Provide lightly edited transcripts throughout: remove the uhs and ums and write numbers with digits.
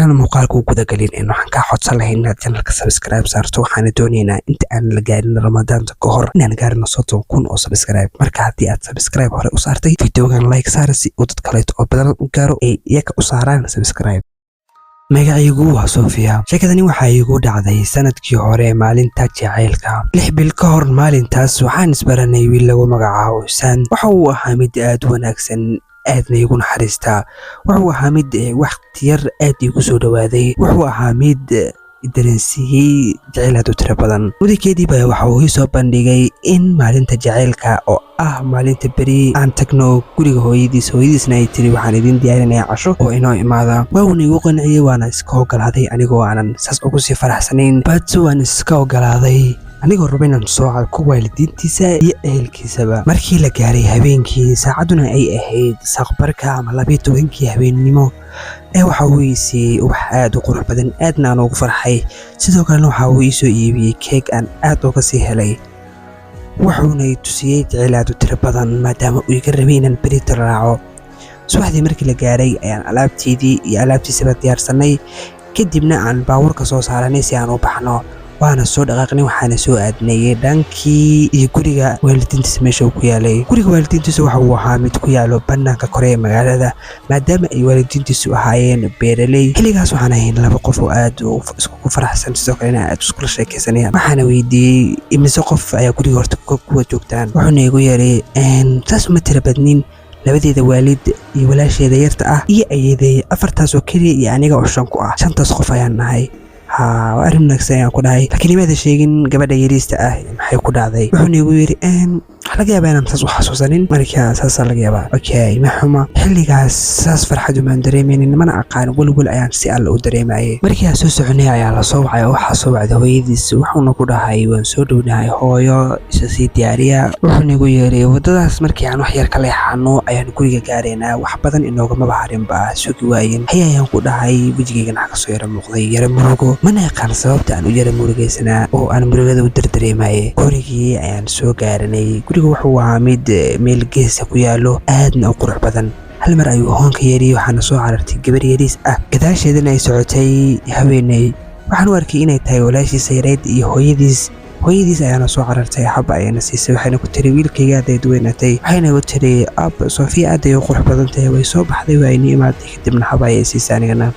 Intaanan muuqaalka u gudagelin, waxaan kaa codsan lahay inaad channelka subscribe saarto. Waxaana doonaynaa inta aan la gaarin Ramadaanta ka hor inaan gaarino 30,000 oo subscribe. Marka haddii aad subscribe hore u saartay, videogan like saara si uu dad kaleeto oo badan u gaaro, ay iyaga u saaraan subscribe. Magacaygu waa Sofiya. Sheekadani waxaa iigu dhacday sanadkii hore, maalinta jacaylka, 6 bil ka hor. Maalintaas waxaan isbaranay wiil lagu magacaabo Sam. Waxa uu ahaa mid aad u wanaagsan, aadna iigu naxariistaa. Wuxuu ahaa mid waqti yar aad iigu soo dhowaaday. Wuxuu ahaa mid dareensiiyey jacayl aad u tiro badan. Mudakeedii baa waxa uu ii soo bandhigay in maalinta jacaylka, oo ah maalinta beri, aan tagno guriga hooyadiis. Hooyadiisna ay tiri, "Waxaan idin diyaarinayaa casho oo inoo imaada." Waa uuna igu qanciyey, waana iska ogolaaday anigoo aanan saas ugu sii faraxsanayn, but waan iska ogolaaday anigoo raba inaan soo arko waalidiintiisa iyo ehelkiisaba. Markii la gaaray habeenkii, saacadduna ay ahayd saqbarka ama 12-kii habeennimo, ee waxa uu ii siiyey ubax aad u qurux badan, aadna aan ugu farxay. Sidoo kalena waxa uu ii soo iibiyey keeg aan aad uga sii helay. Wuxuuna i tusiyey jecel aad u tiro badan, maadaama uu iga rabay inaan berita raaco. Subaxdii markii la gaaray ayaan alaabteydii iyo alaabtiisaba diyaarsanay, kadibna aan baabuurka soo saaranay si aan u baxno. Waana soo dhaqaaqnay, waxaana soo aadnay dhankii iyo guriga waalidiintiisa meesha uu ku yaalay. Guriga waalidiintiisa waxa uu ahaa mid ku yaalo bannaanka kore ee magaalada, maadaama ay waalidiintiisu ahaayeen beeraley. Xilligaas waxaan ahayn laba qof oo aad iskugu faraxsan, sidoo kalena aad iskula sheekaysanaya. Waxaana weydiiyey, "Imise qof ayaa guriga horta kuwa joogtaan?" Wuxuuna igu yeeray, "Saas uma tira badnin, labadeeda waalid iyo walaasheeda yarta ah iyo ayeeday, afartaas oo keliya, iyo aniga oo shan ku ah. Shantaas qof ayaan nahay." "Haa, waa arrin wanaagsan," ayaan ku dhahay, "laakiin imaada sheegin gabadha yariista ah maxay ku dhacday?" Wuxuuna igu yidhi, "Waxaa laga yaabaa inaan saas u xasuusanin, marka saasaa laga yaabaa." Okay, ma xuma. Xilligaas saas farxad umaan dareemaynin, mana aqaan, welwel ayaan si alle u dareemayay. Markii aan soo soconay ayaa la soo wacay, oo waxaa soo wacday hooyadiis. Wuxuuna ku dhahay, "Waan soo dhownahay hooyo, isa sii diyaariya." Wuxuuna igu yeeray, "Waddadaas markii aan wax yar ka leexano ayaan guriga gaaraynaa, wax badan inoogamaba harinba." Sugi waayen. "Hay," ayaan ku dhahay. Wejigaygana waxa kasoo yara muuqday yara murugo. Mana aqaan sababta aan u yara murugaysanaa oo aan murugada u dardareemayay. Gurigii ayaan soo gaaranay. Guriga wuxuu ahaa mid meel geesa ku yaalo, aadna u qurux badan. Hal mar ayuu hoonka yeeriyey, waxaana soo carartay gabar yariis ah, gadaasheedana ay socotay haweeney. Waxaan u arkay inay tahay walaashiisa yareyd iyo hooyadiis. Hooyadiis ayaana soo carartay, xaba ayaana siisay, waxayna ku tiri, "Wiilkayga, aad ayaad weynatay." Waxayna ku tiri, "Ab, Sofiya aad ay u qurux badan tahay, way soo baxday, waa inii imaatay." Kadibna xaba ayay siisay, anigana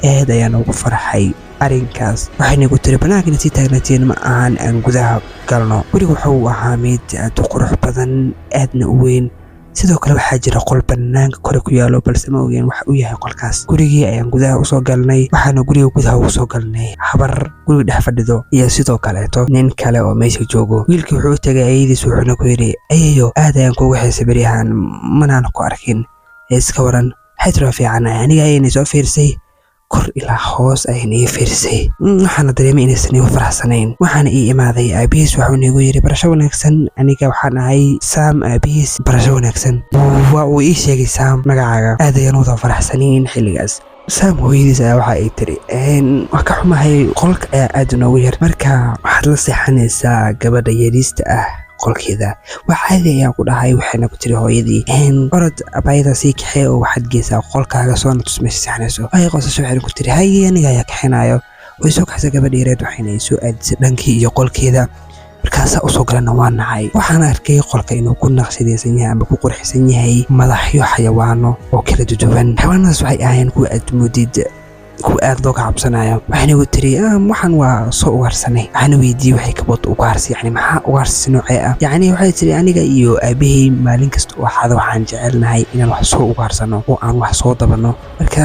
aad ayaan ugu farxay arrinkaas. Waxayna ku tiri, "Bannaankana sii taagnaateen, ma ahan aan gudaha galno." Guriga wuxuu ahaa mid aad u qurux badan, aadna u weyn. Sidoo kale waxaa jira qol bannaanka kore ku yaalo, balse ma ogeen waxa uu yahay qolkaas. Gurigii ayaan gudaha usoo galnay. Waxaana guriga gudaha ugu soo galnay habar guriga dhex fadhido iyo sidoo kaleeto nin kale oo meesha joogo. Wiilkii wuxuu u tegay ayadiis, wuxuuna ku yidhi, "Ayayo, aad ayaan kuugu xiisay beryahan, manaan ku arkin, ee iska waran?" Waxay tiri, "Waa fiicanahay aniga." Ayayna soo fiirsay, kor ilaa hoos ayayna ii fiirisay. Waxaana dareemay inaysan igu faraxsanayn. Waxaana ii imaaday aabihiis, waxuuna igu yidhi, "Barasho wanaagsan, aniga waxaan ahay Sam aabihiis, barasho wanaagsan." Waa uu ii sheegay Sam magacaaga. Aad ayaan wada faraxsanayn xilligaas. Sam hooyadiis ayaa waxa ay tiri, "Waa ka xumahay, qolka ayaa aad inoogu yar, marka waxaad la seexanaysaa gabadha yariista ah qolkeeda." "Waa caadi," ayaan ku dhahay. Waxayna ku tiri hooyadii, "Orod, abaayada sii kaxee oo waxaad geysaa qolkaaga, soona tus meesha seexanayso." Ay qosasho, waxayna ku tiri, "Haye, aniga ayaa kaxinayo." Way soo kaxsay gabadha yareed, waxayna soo aadisay dhankii iyo qolkeeda. Markaasaa usoo galana waa nacay. Waxaan arkay qolka inuu ku naqshadaysan yahay ama ku qurxisan yahay madaxyo xayawaano oo kala duduwan. Xayawaanadaas waxay ahaayeen kuwa aad moodid kuwa aad looga cabsanayo. Waxayna igu tiri, "Waxaan waa soo ugaarsanay." Waxaana weydiiyey waxay ka wado ugaarsi, yacni maxaa ugaarsi noocee ah? Yacni waxay tiri, "Aniga iyo aabahey maalin kasta oo axada waxaan jecelnahay inaan wax soo ugaarsano oo aan wax soo dabanno. Marka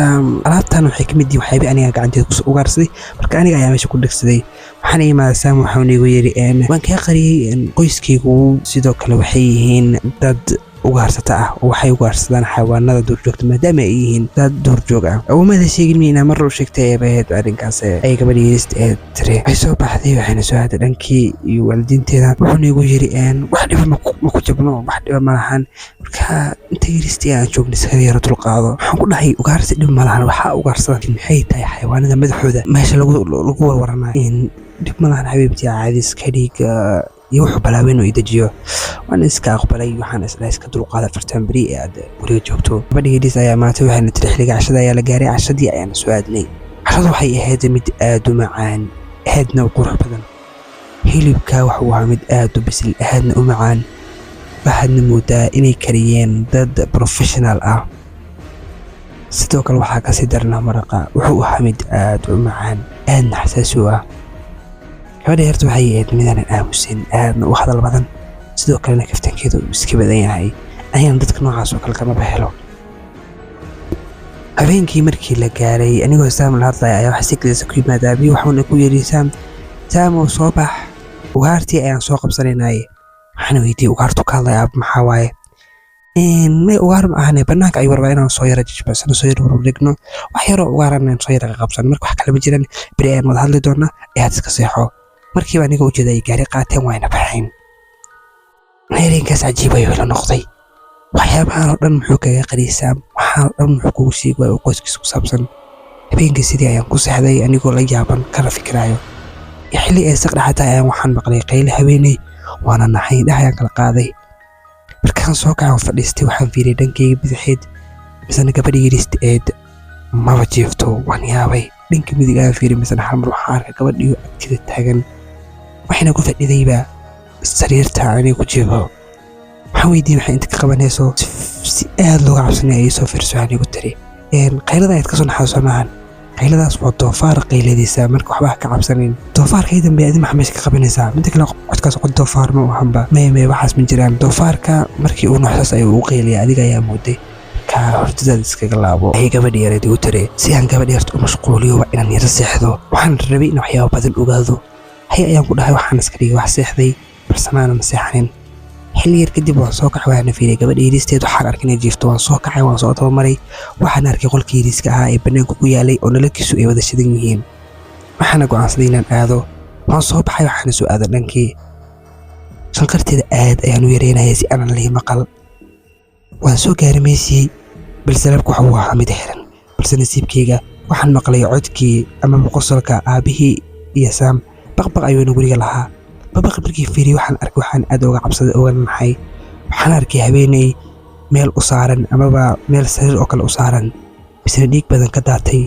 alaabtan waxay ka mid yihiin waxyaabii aniga gacanteeda kusoo ugaarsaday, marka aniga ayaa meesha ku dhegsaday." Waxaana imaaday Sam, waxauna igu yidhi, "Waan kaa qariyey, qoyskaygu sidoo kale waxay yihiin dad ugaarsata ah oo waxay ugaarsadaan xayawaanada duurjoogta, maadaama ay yihiin dad duurjoog ah. Umada sheegin mi inaa mar u sheegtay eebaheed arrinkaas," ay gabadha yirista ee tiri. Waxay soo baxday, waxayna soo aaday dhankii iyo waalidiinteeda. Wuxuuna igu yidhi, "Wax dhiba ma ku jabno, wax dhiba ma lahan, marka inta yaristii aan joogno iskaga yaro dulqaado." Waxaan ku dhahay, "Ugaarsi dhib ma lahan, waxaa ugaarsadan maxay tahay xayawaanada madaxooda meesha lagu warwaranayo?" "Dhib ma lahan xabiibtii, caadi iska dhig," iyo wuxuu bilaabay inuu i dejiyo. Waan iska aqbalay. Waxaan isdhahay, iska dulqaada 40 beri ee aad guriga joogto. Gabadha yariis ayaa maantay, waxayna tiri, xilliga cashada ayaa la gaaray. Cashadii ayaana soo aadnay. Cashadu waxay ahayd mid aad u macaan, aadna u qurux badan. Hilibka wuxuu ahaa mid aad u bisil, aadna u macaan. Waxaadna moodaa inay kariyeen dad professional ah. Sidoo kale waxaa kasii darnaa maraqa, wuxuu ahaa mid aad u macaan, aadna xasaasi u ah. Gabadha yarta waxay ahayd midaanan aamusin, aadna u hadal badan, sidoo kalena kaftankeeda uu iska badan yahay. Ayaan dadka noocaas oo kale kamaba helo. Habeenkii markii la gaaray, anigoo Saam la hadlaya ayaa waxa si kaliisa ku yimaada abiy, waxuuna ku yidhi Saam, "Saamow, soo bax, ugaartii ayaan soo qabsanaynaaye." Waxaana weydiiyey, "Ugaartu ka hadlaya aab maxaa waaye?" "May, ugaar ma ahane, banaanka ayuu rabaa inaan soo yara jijbacsano, soo yara warwareegno, wax yaroo ugaaran inaan soo yara qabsano. Marka wax kale ma jiraan, beri ayaan wada hadli doonaa ee aad iska seexo." Markiiba aniga ujeeda ay gaari qaateen, wayna baxeen. Habeenkaas cajiib ayuu ila noqday. Waxyaabahan oo dhan muxuu kaga qariisaa? Waxaan oo dhan muxuu kugu sheegi waaya oo qoyskiisa ku saabsan? Habeenkii sidii ayaan ku seexday anigoo la yaaban, kana fikiraayo. Xilli ay saqdhexa tahay ayaan waxaan maqlay qayle haweeney, waana naxay, indhaha ayaan kala qaaday. Markaan soo kacay oo fadhiistay, waxaan fiiriyay dhankayga bidixeed, misena gabadha yariista eed maba jiifto. Waan yaabay. Dhanka midig ayaan fiiriyay, misena hal mar waxaan arkay gabadhii agtida taagan, waxayna ku fadhidayba sariirta aniga ku jiifo. Waxaan weydiiyey maxay inta ka qabanayso. Si aad looga cabsanaya ay soo fiirso, waxaan igu tiri, "Qaylada ayaad kasoo naxayso maahan, qayladaas waa doofaar qayladiisa, marka waxba ha ka cabsanin." "Doofaarkay dambe, adi maxaa meesha ka qabanaysaa? Midda kale, codkaas cod doofaar ma uhanba." "Maya, maya, waxaas ma jiraan. Doofaarka markii uu nuxsaas ayuu u qayliya, adiga ayaa mooday, markaa hordadaada iskaga laabo," ayay gabadhi yareed igu tiri. Si aan gabadhi yarta u mashquuliyo, waa inaan yaro seexdo. Waxaan rabay in waxyaabo badan ogaado. "Hay," ayaan ku dhahay. Waxaan iska dhigay wax seexday, balse maanan seexanin. Xilli yar kadib waan soo kacay, waxaana fiiriyay gabadha yariisteed. Waxaan arkay inay jiifto. Waan soo kacay, waan soo dabamaray. Waxaan arkay qolkii yariiska ahaa ee bannaanka ku yaalay oo nalalkiisu ay wada shidan yihiin. Waxaana go'aansaday inaan aado. Waan soo baxay, waxaana soo aaday dhankii. Shanqarteeda aad ayaan u yareynayay si aanan lii maqal. Waan soo gaaray meeshii, balse albaabku waxa uu ahaa mid xiran. Balse nasiibkayga waxaan maqlay codkii amaba qosolka aabihii iyo Saam. Baqbaq ayuuna guriga lahaa. Babaq markii fiiriyey, waxaan arkay waxaan aad uga cabsaday, uga naxay. Waxaan arkay haweeney meel u saaran amaba meel sariir oo kale u saaran, misna dhiig badan ka daatay,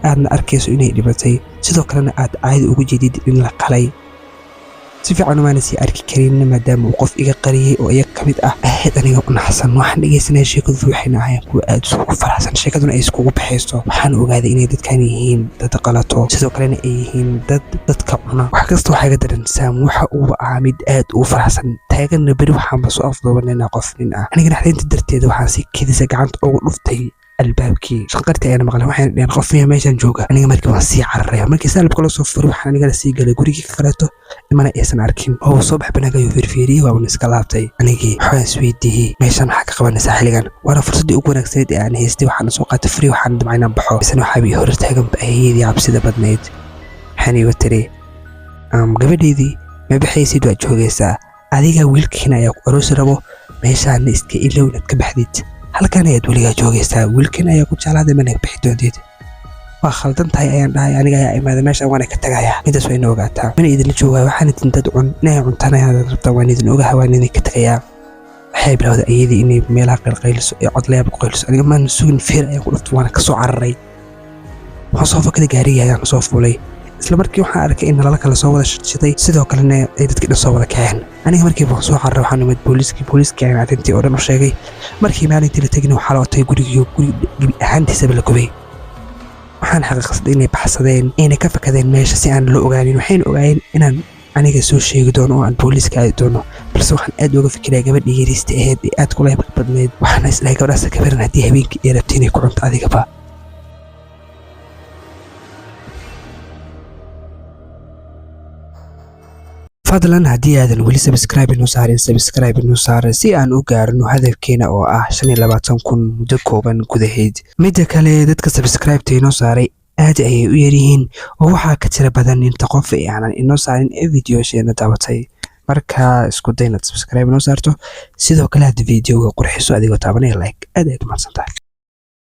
aadna arkayso inay dhimatay, sidoo kalena aad caadi ugu jeedid in la qalay. Si fiican umaana sii arki karin maadaama uu qof iga qariyey oo iyaga ka mid ah. Aad aniga u naxsan waxaan dhegaysanaya sheekadu, waxayna ahaayeen kuwa aad isugu faraxsan, sheekaduna ay iskugu baxayso. Waxaan ogaaday inay dadkan yihiin dad qalato, sidoo kalena ay yihiin dad dadka cuna. Wax kasta waxaa iga daran, Saam waxa uuba ahaa mid aad ugu faraxsan, taaganna, "Beri waxaanba soo afduubanaynaa qof nin ah." Aniga naxdinta darteeda waxaan si kedisa gacanta ugu dhuftay albaabkii. Shanqartii ayaan maqlay, waxayna dheheen, "Qof miya meeshan jooga?" Aniga markii waan sii cararay. Markii saalibka la soo furay, waxaan anigana sii galay gurigii ka kaleeto, imana aysan arkin oo soo bax banaanka ayuu fiirfiiriyey, waabana iska laabtay. Anigii waxaan isweydiiyey, meeshan maxaa ka qabanaysaa xilligan? Waana fursaddii ugu wanaagsaneyd ee aan haystay. Waxaan soo qaatay furi, waxaan damcay inaan baxo, isna waxaa ii hor taagan ayeeyadii cabsida badnayd. Waxaan iiga tiri, "Gabadheydii, ma baxaysid, waad joogaysaa. Adiga wiilkiina ayaa ku aroosi rabo, meeshaana iska ilow inaad ka baxdid. Halkan ayaad weligaa joogaysaa. Wiilkan ayaa ku jeclaaday, mana bixi doontid." "Waa khaldan tahay," ayaan dhahay. "Aniga ayaa imaada meeshan, waana ka tagayaa. Midaas waa ina ogaataa, mana idinla joogaa. Waxaan idin dad cun inay cuntaan ayaad rabtaan, waan idin ogaha, waan idinka tagayaa." Waxay bilowday ayadii inay meelaha qaylqayliso ee cod layaab ku qayliso. Aniga maan sugin, feer ayaan ku dhuftay, waana kasoo cararay. Waxaan soo fakaday gaarigii ayaan soo fuulay. Isla markii waxaan arkay in nalala kale soo wada shiday, sidoo kalena ay dadkii dhan soo wada kaceen. Aniga markiiba waan soo cararay, waxaan imid booliiskii. Booliiskii ayaan arrintii oo dhan u sheegay. Markii maalintii la tegina, waxaa la otay gurigii, guri gebi ahaantiisaba la gubay. Waxaan xaqiiqsaday inay baxsadeen, inay ka fakadeen meesha si aan loo ogaanin. Waxayna ogaayeen inaan aniga soo sheegi doono oo aan booliiska aadi doono. Balse waxaan aad uga fikiraya gabadhii yariista ahayd ee aad kula yaabka badnayd. Waxaana isdhahay, gabadhaas kabaran haddii habeenkii ay rabtay inay ku cunto adigaba. Fadlan haddii aadan weli subscribe inoo saarin, subscribe inoo saara si aan u gaarno hadafkeena oo ah 25,000 muddo kooban gudaheed. Midda kale, dadka subscribe-ta inoo saaray aad ayay u yaryihiin, oo waxaa ka tira badan inta qof ee aanan inoo saarin ee videosheena daawatay. Marka isku day inaad subscribe inoo saarto, sidoo kale aad videoga qurxiso adigoo taabanaya like. Aad ayaad u mahadsantahay.